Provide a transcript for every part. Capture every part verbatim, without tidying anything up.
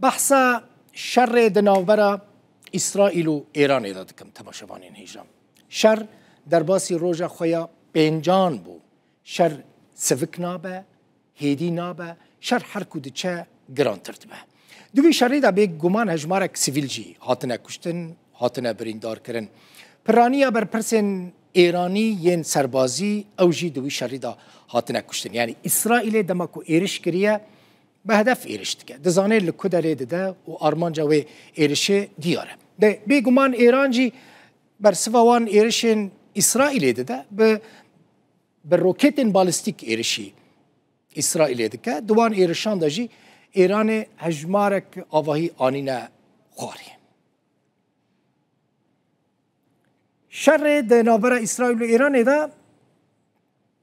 Behsa şerê di navbera Îsraîl û Êranê de dikim, temaşevanên hêja. Şer derbasî roja xwe ya pêncan bû. Şer sivik nabe, hêdî nabe, şer her ku diçe girantir dibe. Di wî şerî de bêguman hejmarek sivîl jî hatine kuştin, hatine birîndarkirin. Piraniya berpirsên Êranî yên serbazî ew jî di wî şerî de hatine kuştin. Yanî Îsraîlê dema ku êriş kiriye, bi hedef êriş dike. Dizane li ku derê dide û armanca wê êrişê diyar e. De bêguman Êran jî bersiva wan êrişên Îsraîlê dide, bi, bi roketên balîstîk êrişî Îsraîlê dike. Di wan êrişan de jî Êranê hejmarek avahî anîne xwarê. Şerê di navbera Îsraîl û Êranê de,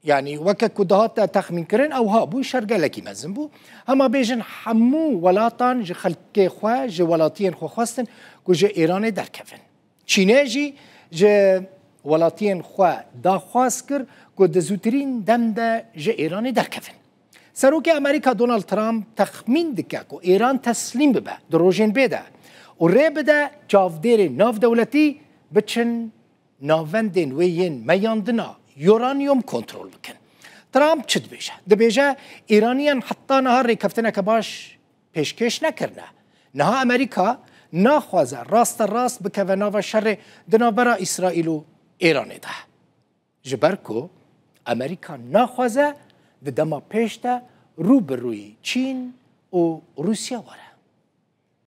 yanî weke ku dihate texmînkirin, ew ha bû, şer gelekî mezin bû. Hema bêjin hemû welatan ji xelkê xwe, ji welatiyên xwe xwestin ku ji Êranê derkevin. Çînê jî ji welatiyên xwe daxwaz kir ku di zûtirîn dem de ji Êranê derkevin. Serokê Amerîka Donald Trump texmîn dike ku Êran teslîm bibe di rojên bê de û rê bide çavdêrên navdewletî biçin navendên wê yên meyandina uranyum kontrol bikin. Trump çi dibêje? Dibêje, Îraniyan heta niha rêkeftineke baş pêşkêş nekirine. Niha Amerîka naxwaze raste rast bikeve nava şerê di navbera Îsraîl û Êranê de. Ji ber ku Amerîka naxwaze di dema pêş de rû bi rûyî Çîn û Rûsya were.